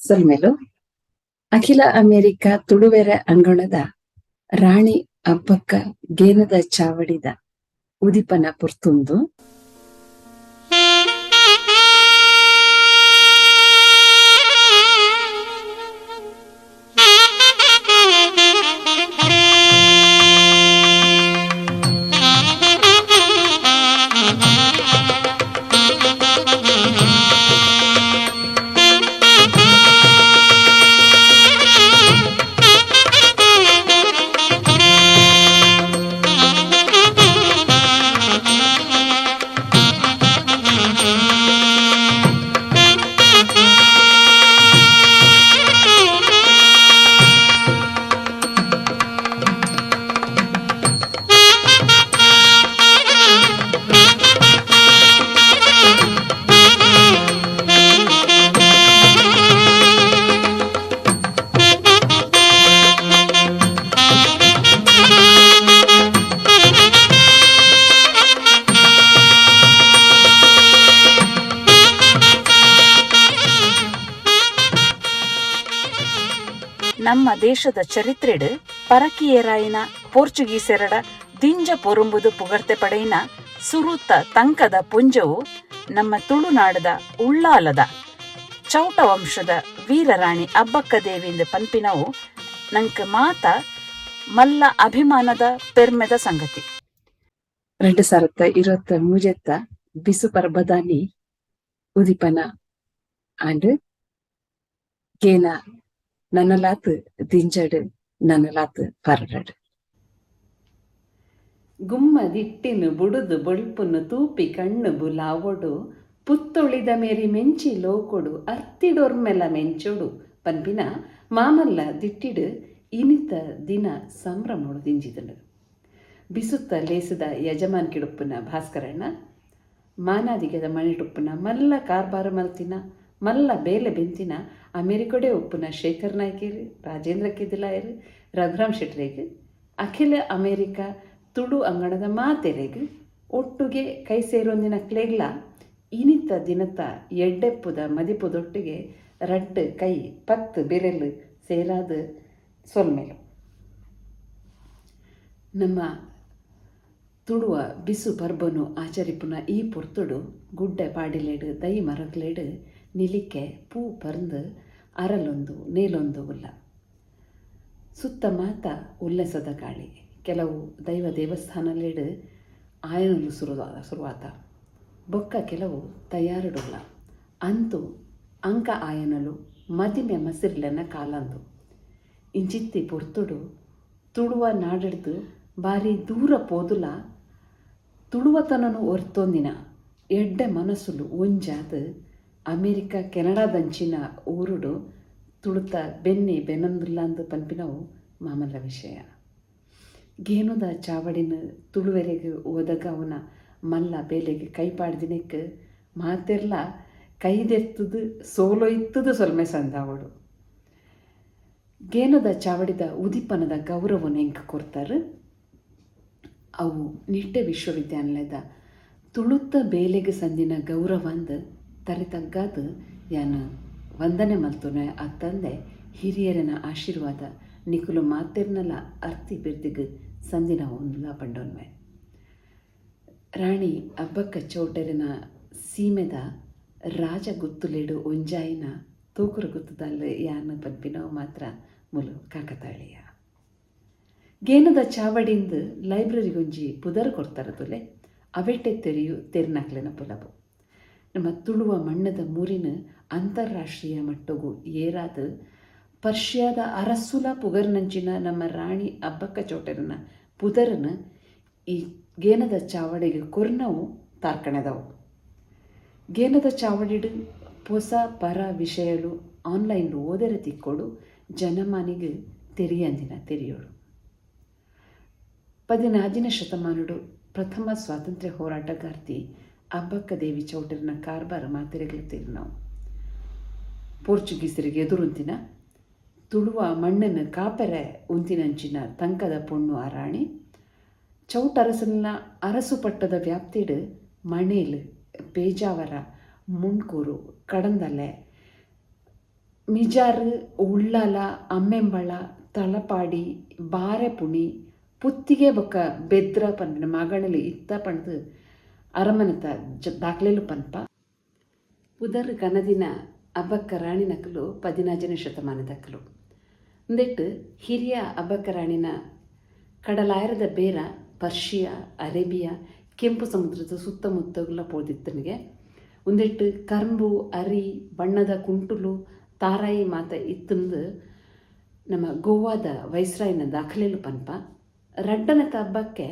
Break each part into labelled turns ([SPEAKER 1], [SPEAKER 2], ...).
[SPEAKER 1] ಸೊಲ್ಮೆಲು. ಅಖಿಲ ಅಮೆರಿಕ ತುಳುವೆರೆ ಅಂಗಣದ ರಾಣಿ ಅಬ್ಬಕ್ಕ ಗೇನದ ಚಾವಡಿದ ಉದಿಪನ ಪೊರ್ತುಂದು.
[SPEAKER 2] ನಮ್ಮ ದೇಶದ ಚರಿತ್ರೆಡ್ ಪರಕೀಯರಾಯಿನ ಪೋರ್ಚುಗೀಸೆರಡ ದಿಂಜ ಪೊರುಂಬುದು ಪುಗರ್ತೆ ಪಡೆಯಿನ ಸುರುತ ತಂಕದ ಪುಂಜವು ನಮ್ಮ ತುಳುನಾಡದ ಉಳ್ಳಾಲದ ಚೌಟ ವಂಶದ ವೀರರಾಣಿ ಅಬ್ಬಕ್ಕ ದೇವಿಂದ್ ಪನ್ಪಿನವು ನಂಕ್ ಮಾತ ಮಲ್ಲ ಅಭಿಮಾನದ ಪೆರ್ಮೆದ ಸಂಗತಿ.
[SPEAKER 1] 2023ತ್ತ ಬಿಸು ಪರ್ಬದಾನಿ ಉದಿಪನ ಆಂಡ್. ಗೇನ ನನಲಾತ್ ದಿಂಜಡ್, ನನಲಾತ್ ಪರಡಡ್.
[SPEAKER 2] ಗುಮ್ಮ ದಿಟ್ಟಿನ್ ಬುಡುದು ಬೊಳ್ಪುನು ತೂಪಿ ಕಣ್ಣು ಬುಲಾವೊಡು, ಪುತ್ತೊಳಿದ ಮೇರಿ ಮೆಂಚಿ ಲೋಕೊಡು ಅರ್ತಿಡೊರ್ಮೆಲ ಮೆಂಚೊಡು ಪನ್ಪಿನ ಮಾಮಲ್ಲ ದಿಟ್ಟಿಡ್ ಇನಿತ ದಿನ ಸಂಭ್ರಮೊಡು ದಿಂಜಿದ್ಂಡ್. ಬಿಸುತ್ತ ಲೇಸ್ದ ಯಜಮಾನ್ಕಿಡುಪ್ಪುನ ಭಾಸ್ಕರಣ್ಣ, ಮಾನಾದಿಗೆದ ಮಣಿಟುಪ್ಪುನ ಮಲ್ಲ ಕಾರ್ಬಾರ ಮಲ್ತಿನ, ಮಲ್ಲ ಬೇಲೆ ಬೆಂತಿನ ಅಮೆರಿಕೊಡೇ ಉಪ್ಪುನ ಶೇಖರ್ ನಾಯ್ಕೆರ್, ರಾಜೇಂದ್ರ ಕೆದಿಲಾಯೆರ್, ರಘುರಾಮ್ ಶೆಟ್ರೆಗ್, ಅಖಿಲ ಅಮೆರಿಕ ತುಳು ಅಂಗಣದ ಮಾತೆರೆಗ್, ಒಟ್ಟುಗೆ ಕೈ ಸೇರೊಂದಿನಕ್ಲೆಗ್ಲಾ ಇನಿತ ದಿನತ ಎಡ್ಡೆಪ್ಪುದ ಮದಿಪುದೊಟ್ಟಿಗೆ ರಡ್ಡ್ ಕೈ ಪತ್ತ್ ಬಿರೆಲ್ ಸೇರಾದ್ ಸೊಲ್ಮೆಲು. ನಮ್ಮ ತುಳುವ ಬಿಸು ಪರ್ಬೊನು ಆಚರಿಪುನ ಈ ಪೊರ್ತುಡು ಗುಡ್ಡೆ ಪಾಡಿಲೆಡ್ ದೈ ಮರಕ್ಲೆಡ್ ನಿಲಿಕೆ ಪೂ ಪರ್ಂದ್ ಅರಲೊಂದು ನೇಲೊಂದು ಉಲ್ಲ. ಸುತ್ತ ಮಾತ ಉಲ್ಲೆಸದ ಗಾಳಿ. ಕೆಲವು ದೈವ ದೇವಸ್ಥಾನಲೆಡ್ ಆಯನೊಲು ಸುರುವಾತ. ಬೊಕ್ಕ ಕೆಲವು ತಯಾರುಡುಲ್ಲ. ಅಂತೂ ಅಂಕ ಆಯನೊಲು ಮದಿಮೆ ಮಸಿರ್ಲೆನ ಕಾಲಂದು. ಇಂಚಿತ್ತಿ ಪೊರ್ತುಡು ತುಳುವ ನಾಡ್ಡ್ದ್ ಬಾರಿ ದೂರ ಪೋದುಲಾ ತುಳುವತನೊನು ಒರ್ತೊಂದಿನ ಎಡ್ಡೆ ಮನಸ್ಸುಲು ಒಂಜಾದ್ ಅಮೆರಿಕ ಕೆನಡಾದಂಚಿನ ಊರುಡು ತುಳುತ ಬೆನ್ನಿ ಬೆನೊಂದುಲ್ಲಾಂದ್ ಪನ್ಪಿನವು ಮಾಮಲ್ಲ ವಿಷಯ. ಗೇನೊದ ಚಾವಡಿನ್ ತುಳುವೆರೆಗ್ ಒದಗಾವುನ ಮಲ್ಲ ಬೇಲೆಗ್ ಕೈ ಪಾಡ್ದಿನೆಕ್ ಮಾತೆರ್ಲಾ ಕೈ ದೆರ್ತ್ದ್ ಸೋಲೊಯ್ತ್ದ್ ಸೊಲ್ಮೆ ಸಂದಾವೊಡು. ಗೇನೊದ ಚಾವಡಿದ ಉದಿಪನದ ಗೌರವೊನು ಎಂಕ್ ಕೊರ್ತರ್. ಅವು ನಿಟ್ಟೆ ವಿಶ್ವವಿದ್ಯಾನಿಲಯದ ತುಳುತ್ತ ಬೇಲೆಗ್ ಸಂದಿನ ಗೌರವಂದ್ ತರೆ ತಗ್ಗಾದ್ ಯಾನ್ ವಂದನೆ ಮಲ್ತೊನುವೆ ಅತ್ತಂದೆ ಹಿರಿಯೆರೆನ ಆಶೀರ್ವಾದ ನಿಕುಲು ಮಾತೆರ್ನಲ ಅರ್ತಿ ಪಿರ್ತಿಗ್ ಸಂದಿನವು ಉಂದುಲಾ ಪಂಡೊನುವೆ. ರಾಣಿ ಅಬ್ಬಕ್ಕ ಚೌಟೆರೆನ ಸೀಮೆದ ರಾಜ ಗುತ್ತುಲೆಡ್ ಒಂಜಾಯಿನ ತೋಕುರು ಗುತ್ತುದಾಲ್ ಯಾನ್ ಪನ್ಪಿನವು ಮಾತ್ರ ಮೂಲು ಕಾಕತಾಳೀಯ. ಗೇನದ ಚಾವಡಿಂದ್ ಲೈಬ್ರರಿಗೊಂಜಿ ಪುದರ್ ಕೊರ್ತರ್ ತೂಲೆ ಅವೆಟೆ ತೆರಿಯು ತೆರಿನಕ್ಲೆನ ಪೊಲಬು. ನಮ್ಮ ತುಳುವ ಮಣ್ಣದ ಮೂರಿನ್ ಅಂತಾರಾಷ್ಟ್ರೀಯ ಮಟ್ಟೊಗು ಏರಾದ್ ಪರ್ಷಿಯಾದ ಅರಸುಲ ಪುಗರ್ನಂಚಿನ ನಮ್ಮ ರಾಣಿ ಅಬ್ಬಕ್ಕ ಚೌಟೆರೆನ ಪುದರ್ನ್ ಈ ಗೇನದ ಚಾವಡಿಗ್ ಕೊರ್ನವು ತಾರ್ಕಣೆದವು. ಗೇನದ ಚಾವಡಿಡ್ ಪೊಸ ಪರ ವಿಷಯಲು ಆನ್ಲೈನ್ಡ್ ಓದೆರೆ ತಿಕ್ಕೊಡು, ಜನಮಾನಿಗ್ ತೆರಿಯಂದಿನ ತೆರಿಯೊಡು. ಪದಿನಾಜಿನ ಶತಮಾನೊಡು ಪ್ರಥಮ ಸ್ವಾತಂತ್ರ್ಯ ಹೋರಾಟಗಾರ್ತಿ ಅಬ್ಬಕ್ಕ ದೇವಿ ಚೌಟೆರ್ನ ಕಾರ್ಬಾರ್ ಮಾತೆರೆಗ್ಲ ತೆರಿನವು. ಪೋರ್ಚುಗೀಸೆರೆಗ್ ಎದುರುಂತಿನ ತುಳುವ ಮಣ್ಣನ್ ಕಾಪೆರೆ ಉಂತಿನಂಚಿನ ತಂಕದ ಪೊಣ್ಣು ಆ ರಾಣಿ. ಚೌಟರಸನ ಅರಸು ಪಟ್ಟದ ವ್ಯಾಪ್ತಿಡ್ ಮಣೇಲ್, Pejawar, Mundkur, Kadandale, Mijar, Ullal, Ammembal, Talapady, Barepuni, Puttige ಬೊಕ್ಕ ಬೆದ್ರ ಪನ್ಪಿನ ಮಾಗಣೆಲು ಇತ್ತ ಪಂಡ್ದ್ ಅರಮನೆತ ದಾಖಲೆಲು ಪನ್ಪ. ಪುದರ್ ಕನದಿನ ಅಬ್ಬಕ್ಕ ರಾಣಿನಕುಲು 16ನೇ ಶತಮಾನದಕುಲು. ಉಂದೆಟ್ ಹಿರಿಯ ಅಬ್ಬಕ್ಕ ರಾಣಿನ ಕಡಲಾಯರದ ಬೇರ ಪರ್ಷಿಯಾ, ಅರೇಬಿಯಾ, ಕೆಂಪು ಸಮುದ್ರದ ಸುತ್ತಮುತ್ತಗುಲ ಪೋದಿತ್ತನಿಗೆ. ಉಂದೆಟ್ ಕರ್ಂಬು, ಅರಿ, ಬಣ್ಣದ ಕುಂಟುಲು, ತಾರಾಯಿ ಮಾತ ಇತ್ತಂದು ನಮ್ಮ ಗೋವಾದ ವೈಸ್ರಾಯ್ನ ದಾಖಲೆಲು ಪನ್ಪ. ರಡ್ಡನತ ಹಬ್ಬಕ್ಕೆ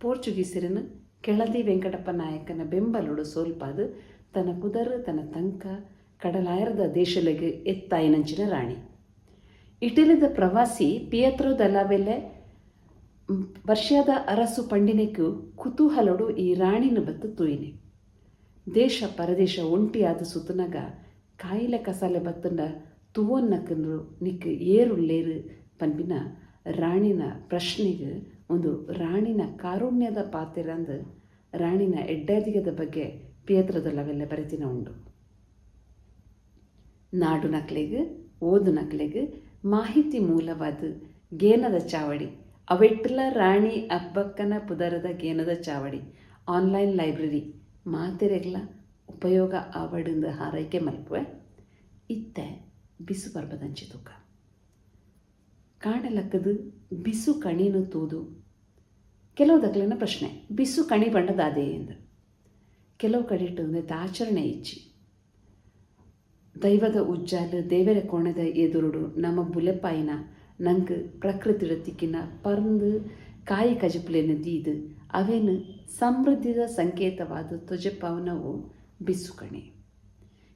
[SPEAKER 2] ಪೋರ್ಚುಗೀಸರಿನ ಕೆಳದಿ ವೆಂಕಟಪ್ಪ ನಾಯಕನ ಬೆಂಬಲೋಡು ಸೋಲ್ಪಾದು ತನ್ನ ಪುದರ್ ತನ್ನ ತಂಕ ಕಡಲಾಯರದ ದೇಶಲೆಗ್ ಎತ್ತಾಯಿನಂಚಿನ ರಾಣಿ. ಇಟಲಿದ ಪ್ರವಾಸಿ ಪಿಯತ್ರೋ ದಲಾವೆಲೆ ಪರ್ಷಿಯಾದ ಅರಸು ಪಂಡಿನೆಕ್ಕು ಕುತೂಹಲೋಡು ಈ ರಾಣಿನ ಬತ್ತು ತೂಯಿನೆ. ದೇಶ ಪರದೇಶ ಒಂಟಿಯಾದ ಸುತ್ತನಾಗ ಕಾಯಿಲೆ ಕಸಾಲೆ ಬತ್ತಂಡ ತುವೊನ್ನಕಂದ್ರು ನಿಕ್ ಏರುಲ್ಲೇರು ಪನ್ಪಿನ ರಾಣಿನ ಪ್ರಶ್ನೆಗೆ ಒಂದು ರಾಣಿನ ಕಾರುಣ್ಯದ ಪಾತಿರಂದು ರಾಣಿನ ಎಡ್ಡಾದಿಗದ ಬಗ್ಗೆ ಪಿಯತ್ರದಲ್ಲವೆಲ್ಲ ಬರೆತಿನ ಉಂಡು. ನಾಡು ನಕ್ಲೆಗ್ ಓದು ನಕ್ಲೆಗ್ ಮಾಹಿತಿ ಮೂಲವಾದ ಗೇನದ ಚಾವಡಿ ಅವೆಟ್ಲ ರಾಣಿ ಅಬ್ಬಕ್ಕನ ಪುದರದ ಗೇನದ ಚಾವಡಿ ಆನ್ಲೈನ್ ಲೈಬ್ರರಿ ಮಾತೆರೆಗ್ಲ ಉಪಯೋಗ ಆವಡಿಂದ ಹಾರೈಕೆ ಮಲ್ಪುವೆ. ಇತ್ತೆ ಬಿಸು ಪರ್ಬದಂಚಿ ತೂಕ ಕಾಣಲಕ್ಕದು ಬಿಸು ಕಣಿನು ತೂದು ಕೆಲವು ದಕ್ಲಿನ ಪ್ರಶ್ನೆ ಬಿಸು ಕಣಿ ಬಣ್ಣದಾದೆ ಎಂದು. ಕೆಲವು ಕಡೆಟ್ಟು ಒಂದೈತೆ ಆಚರಣೆ ಇಚ್ಚಿ ದೈವದ ಉಜ್ಜಾಲು ದೇವರ ಕೋಣದ ಎದುರುಡು ನಮ್ಮ ಬುಲೆಪಾಯಿನ ನಂಗೆ ಪ್ರಕೃತಿಡ ತಿಕ್ಕಿನ ಪರ್ಂದು ಕಾಯಿ ಕಜಪುಲೆನ ದೀದು ಅವೇನು ಸಮೃದ್ಧಿದ ಸಂಕೇತವಾದ ತೊಜೆಪಾವನವು ಬಿಸು ಕಣಿ.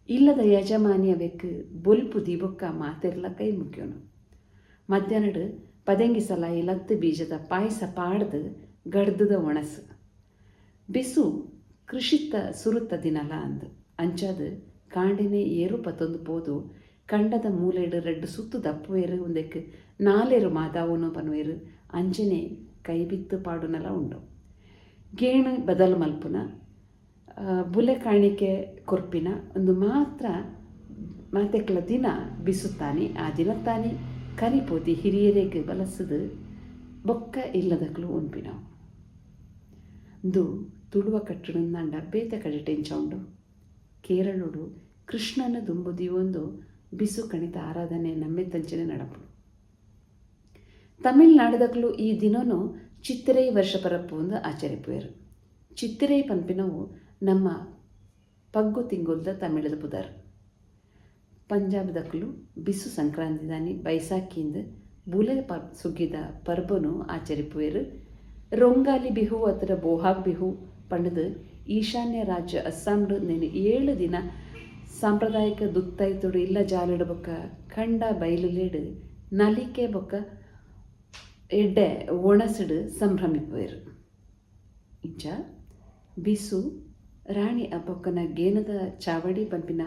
[SPEAKER 2] ಇಲ್ಲದ ಯಜಮಾನಿಯ ಬೆಕ್ಕು ಬೊಲ್ಪು ದೀಬೊಕ್ಕ ಮಾತೆರ್ಲ ಕೈ ಮುಖ್ಯೋನು. ಮಧ್ಯಾಹ್ನಡು ಪದೆಂಗಿ ಸಲ ಇಲತ್ತು ಬೀಜದ ಪಾಯಸ ಪಾಡ್ದು ಗಡ್ದದ ಒಣಸು ಬಿಸು ಕೃಷಿತ್ತ ಸುರುತ್ತ ದಿನಲ ಅಂದು ಅಂಚಾದ ಕಾಂಡಿನೇ ಏರು ಪತ್ತೊಂದು ಪೋದು ಕಂಡದ ಮೂಲೆಡು ರಡ್ಡು ಸುತ್ತು ದಪ್ಪುವೇರು ಒಂದಕ್ಕೆ ನಾಲೇರು ಮಾದಾವನು ಪನ್ವೇರು ಅಂಚನೆ ಕೈಬಿತ್ತು ಪಾಡುನಲ ಉಂಡು. ಗೇಣು ಬದಲು ಮಲ್ಪುನ ಬುಲೆ ಕಾಣಿಕೆ ಕೊರ್ಪಿನ ಒಂದು ಮಾತ್ರ ಮಾತೆಕ್ಲ ದಿನ ಬಿಸುತ್ತಾನೆ. ಆ ದಿನತ್ತಾನೆ ಕರಿಪೋತಿ ಹಿರಿಯರಿಗೆ ಬಲಸದು ಬೊಕ್ಕ ಇಲ್ಲದಕ್ಲು ಉನ್ಪಿನವು. ಇಂದು ತುಳುವ ಕಟ್ಟಡಂದಾಂಡ ಬೇತೆ ಕಡೆ ಟೆಂಚ ಉಂಡು. ಕೇರಳೋಡು ಕೃಷ್ಣನ ದುಂಬುದಿಯೊಂದು ಬಿಸು ಕಣಿತ ಆರಾಧನೆ ನಮ್ಮೆತ್ತಂಚನೆ ನಡಪುಡು. ತಮಿಳ್ನಾಡುದಕ್ಲು ಈ ದಿನನು ಚಿತ್ತಿರೈ ವರ್ಷ ಪರಪ್ಪು ಒಂದು ಆಚರಿಪುವೆರು. ಚಿತ್ತಿರೈ ಪನ್ಪಿನವು ನಮ್ಮ ಪಗ್ಗು ತಿಂಗುಲ್ದ ತಮಿಳದ ಪುದರ್. ಪಂಜಾಬ್ದಕ್ಲು ಬಿಸು ಸಂಕ್ರಾಂತಿದಾನಿ ಬೈಸಾಖಿಂದ ಬುಲೆ ಸುಗ್ಗಿದ ಪರ್ಬನು ಆಚರಿಪುವೆರು. ರೊಂಗಾಲಿ ಬಿಹು ಅಥವಾ ಬೋಹಾಗ್ ಬಿಹು ಪಂಡದು ಈಶಾನ್ಯ ರಾಜ್ಯ ಅಸ್ಸಾಂಡು ನೇನು 7 ದಿನ ಸಾಂಪ್ರದಾಯಿಕ ದುತ್ತೈತುಡು ಇಲ್ಲ ಜಾಲಡು ಬೊಕ್ಕ ಕಂಡ ಬಯಲುಲೇಡು ನಲಿಕೆ ಬೊಕ್ಕ ಎಡ್ಡೆ ಒಣಸುಡು ಸಂಭ್ರಮಿಪುವೆರು. ಇಂಚ ಬಿಸು ರಾಣಿ ಅಬ್ಬಕ್ಕನ ಗೇನದ ಚಾವಡಿ ಪಂಪಿನ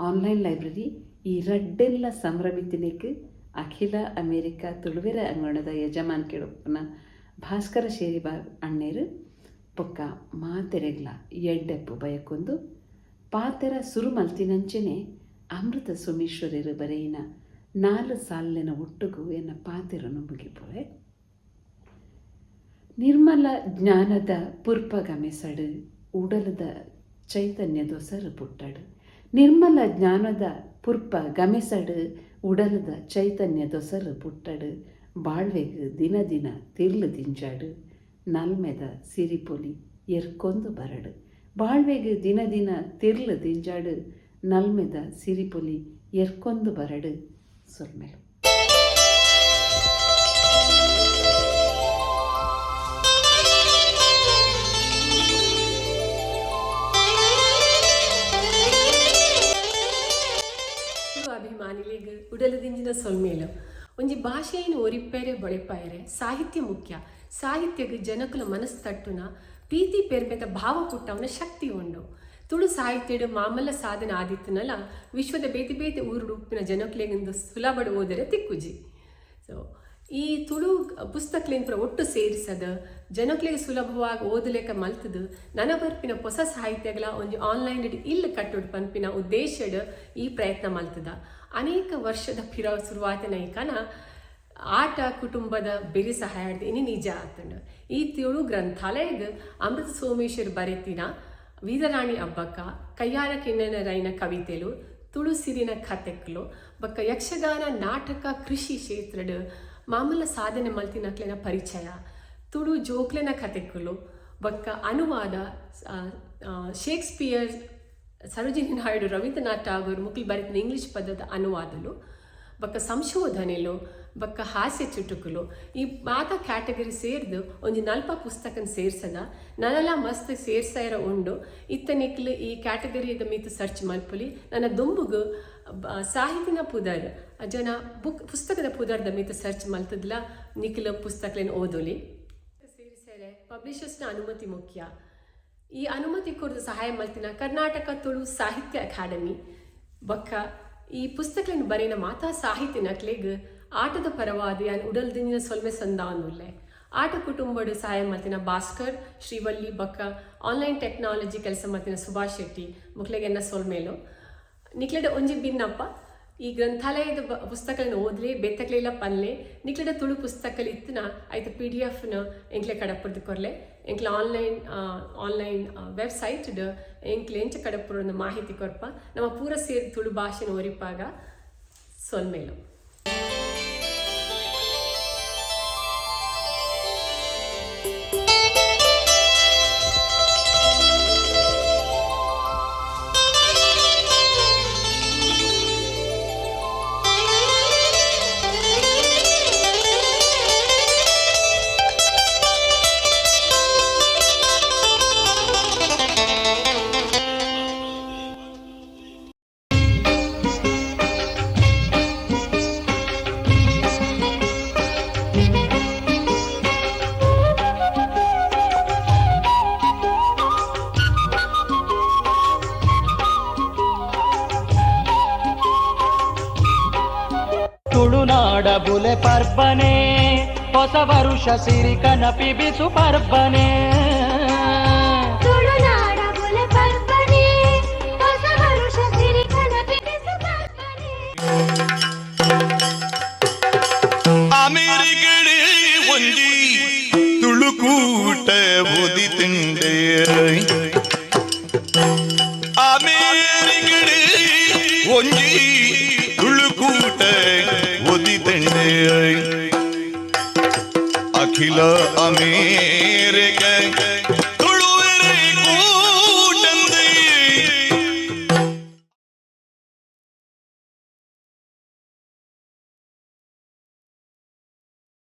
[SPEAKER 2] ಆನ್ಲೈನ್ ಲೈಬ್ರರಿ ಈ ರಡ್ಡೆಲ್ಲ ಸಂಭ್ರಮಿತಿನೆಕ್ ಅಖಿಲ ಅಮೇರಿಕಾ ತುಳುವೆರ ಅಂಗಣದ ಯಜಮಾನ್ ಕೆಳಪ್ಪನ ಭಾಸ್ಕರ ಶೇರಿ ಬಾ ಅಣ್ಣೇರು ಬೊಕ್ಕ ಮಾತೆರೆಗ್ಲ ಎಡ್ಡೆಪ್ಪು ಬಯಕೊಂದು ಪಾತೆರ ಸುರು ಮಲ್ತಿನಂಚೆನೆ ಅಮೃತ ಸೋಮೇಶ್ವರರು ಬರೆಯಿನ 4 ಸಾಲಿನ ಒಟ್ಟುಗು ಎನ್ನ ಪಾತೆರನ್ನು ಮುಗಿಪುವೆ. ನಿರ್ಮಲ ಜ್ಞಾನದ ಪುರ್ಪಗಮೆಸಡು ಉಡಲದ ಚೈತನ್ಯ ದೊಸರು ಪುಟ್ಟಡು. ನಿರ್ಮಲ ಜ್ಞಾನದ ಪುರ್ಪ ಗಮೆಸಡು ಉಡಲದ ಚೈತನ್ಯ ದೊಸರು ಪುಟ್ಟಡು. ಬಾಳ್ವೆಗ್ ದಿನ ದಿನ ತಿರ್ಲು ದಿಂಜಾಡು ನಲ್ಮೆದ ಸಿರಿಪೊಲಿ ಎರ್ಕೊಂದು ಬರಡು. ಬಾಳ್ವೆಗ್ ದಿನ ದಿನ ತಿರ್ಲು ದಿಂಜಾಡು ನಲ್ಮೆದ ಸಿರಿಪೊಲಿ ಎರ್ಕೊಂದು ಬರಡು. ಸೊಲ್ಮೆಲು.
[SPEAKER 3] ಅಭಿಮಾನಿಲಿಗ್ ಉಡಲದಿಂಜಿನ ಸೊಲ್ಮೇಲು. ಒಂಜಿ ಭಾಷೆಯನ್ನು ಒರಿಪೇರೆ ಬೊಳೆಪಾಯರೆ ಸಾಹಿತ್ಯ ಮುಖ್ಯ. ಸಾಹಿತ್ಯಗ್ ಜನಕುಲ ಮನಸ್ಸು ತಟ್ಟುನ ಪ್ರೀತಿ ಪೆರ್ಮೆದ ಭಾವ ಪುಟ್ಟವನ ಶಕ್ತಿ ಉಂಡು. ತುಳು ಸಾಹಿತ್ಯಡು ಮಾಮಲ್ಲ ಸಾಧನೆ ಆದಿತ್ತನಲ್ಲ ವಿಶ್ವದ ಬೇತೆ ಬೇತೆ ಊರುಡು ಉಪ್ಪಿನ ಜನಕುಲೆಗಿಂದು ಸುಲಭಡು ಓದರೆ ತಿಕ್ಕುಜಿ. ಸೊ ಈ ತುಳು ಪುಸ್ತಕಲಿನ ಪೂರ ಒಟ್ಟು ಸೇರಿಸದ ಜನಕ್ಲೆಗ್ ಸುಲಭವಾಗಿ ಓದಲೇಕ ಮಲ್ತದು ನನ ಬರ್ಪಿನ ಪೊಸ ಸಾಹಿತ್ಯಗಳ ಒಂಜಿ ಆನ್ಲೈನ್ ಇಲ್ಲ ಕಟ್ಟುಡು ಪನ್ಪಿನ ಉದ್ದೇಶಡ್ ಈ ಪ್ರಯತ್ನ ಮಲ್ತದ. ಅನೇಕ ವರ್ಷದ ಪಿರ ಶುರುವಾತಿನ ಈ ಕನ ಆಟ ಕುಟುಂಬದ ಬೆರಿ ಸಹಾಯ ಇನಿ ನಿಜ ಆತಂಡು. ಈ ತುಳು ಗ್ರಂಥಾಲಯಗ್ ಅಮೃತ ಸೋಮೇಶ್ವರ್ ಬರೆತಿನ ವೀರರಾಣಿ ಅಬ್ಬಕ್ಕ, ಕಯ್ಯಾರ ಕಿನ್ನರೈನ ಕವಿತೆಲು, ತುಳು ಸಿರಿನ ಕತೆಕ್ಲು ಬೊಕ್ಕ ಯಕ್ಷಗಾನ ನಾಟಕ ಕೃಷಿ ಕ್ಷೇತ್ರಡ್ ಮಾಮೂಲ ಸಾಧನೆ ಮಲ್ತಿನಕ್ಲೆನ ಪರಿಚಯ, ತುಳು ಜೋಕ್ಲೆನ ಕತೆಕ್ಕುಲು ಬೊಕ್ಕ ಅನುವಾದ ಶೇಕ್ಸ್ಪಿಯರ್, ಸರೋಜಿನಿ ನಾಯ್ಡು, ರವೀಂದ್ರನಾಥ್ ಟಾಗೂರ್ ಮುಕ್ಲಿ ಬರೆತಿನ ಇಂಗ್ಲಿಷ್ ಪದದ ಅನುವಾದಲು ಬೊಕ್ಕ ಸಂಶೋಧನೆಲು ಬೊಕ್ಕ ಹಾಸ್ಯ ಚುಟುಕುಲು ಈ ಮಾತ ಕ್ಯಾಟಗರಿ ಸೇರ್ದು ಒಂಜಿ ನಲ್ಪ ಪುಸ್ತಕನ್ ಸೇರ್ಸದ ನನಲ ಮಸ್ತ್ ಸೇರ್ಸಾಯರ ಉಂಡು. ಇತ್ತ ನಿಕ್ಲು ಈ ಕ್ಯಾಟಗರಿದ ಮಿತ್ ಸರ್ಚ್ ಮಲ್ಪುಲಿ. ನನ್ನ ದುಂಬುಗು ಸಾಹಿತಿನ ಪುದರ್ ಜನ ಬುಕ್ ಪುಸ್ತಕದ ಪುದರ್ದ ಮಿತ್ ಸರ್ಚ್ ಮಲ್ತದ್ಲ ನಿಕ್ಲು ಪುಸ್ತಕಲೇನು ಓದೋಲಿ. ಸೇರಿಸರೆ ಪಬ್ಲಿಷರ್ಸ್ನ ಅನುಮತಿ ಮುಖ್ಯ. ಈ ಅನುಮತಿ ಕೊರ್ದು ಸಹಾಯ ಮಲ್ತಿನ ಕರ್ನಾಟಕ ತುಳು ಸಾಹಿತ್ಯ ಅಕಾಡೆಮಿ ಬೊಕ್ಕ ಈ ಪುಸ್ತಕలను ಬರೆಯಿನ ಮಾತಾ ಸಾಹಿತ್ಯ ನಕ್ಲೆಗ್ ಆಟದ ಪರವಾದ ಯಾನ್ ಉಡಲ್ ದಿಂಜಿನ ಸೊಲ್ಮೆ ಸಂದಾವೊಂದುಲ್ಲೆ. ಆಟ ಕುಟುಂಬಡ್ ಸಹಾಯ ಮಲ್ತಿನ ಭಾಸ್ಕರ್, ಶ್ರೀವಲ್ಲಿ ಬೊಕ್ಕ ಆನ್ಲೈನ್ ಟೆಕ್ನಾಲಜಿ ಕೆಲಸ ಮಲ್ತಿನ ಸುಭಾಷ್ ಶೆಟ್ಟಿ ಮೊಕ್ಲೆಗ್ ಎನ್ನ ಸೊಲ್ಮೆಲು. ನಿಕ್ಲೆಡ ಒಂಜಿ ಬಿನ್ನಪ್ಪ, ಈ ಗ್ರಂಥಾಲಯದ ಪುಸ್ತಕలను ಓದ್ಲೆ, ಬೇತಕ್ಲೆಲ ಪನ್ಲೆ. ನಿಕ್ಲೆಡ ತುಳು ಪುಸ್ತಕలు ಇತ್ತಿನ ಐತ ಪಿಡಿಎಫ್ನ ಎಂಕ್ಲೆ ಕಡಪುರ್ದು ಕೊರ್ಲೆ. ಎಂಕ್ಲೆ ಆನ್ಲೈನ್ ಆನ್ಲೈನ್ ವೆಬ್ಸೈಟ್ ಎಂಕ್ಲೆ ಎಂಚ ಕಡಪುರ ಮಾಹಿತಿ ಕೊರ್ಪ. ನಮ್ಮ ಪೂರ ಸೇರಿ ತುಳು ಭಾಷೆನ ಒರಿಪಾಗ. ಸೊಲ್ಮೆಲು.
[SPEAKER 4] ತುಳುನಾಡ ಬುಲೆ ಪರ್ಬನೆ, ಹೊಸ ವರುಷ ಸಿರಿ ಕನಪಿ ಬಿಸು ಪರ್ಬನೆ.
[SPEAKER 5] ತುಳುನಾಡ ಬುಲೆ ಪರ್ಬನೆ, ಹೊಸ ವರುಷ ಸಿರಿ ಕನಪಿ ಬಿಸು ಪರ್ಬನೆ.
[SPEAKER 6] ಅಮೆರಿಕಡೆ ಒಂಜಿ ತುಳುಕೂಟ ಉದಿತಿಂಡೆ, ಅಮೆರಿಕಡೆ ಒಂಜಿ ತುಳುಕೂಟ ಉದಿತಿಂಡೆ, ಅಖಿಲ ಅಮೇರಿಕ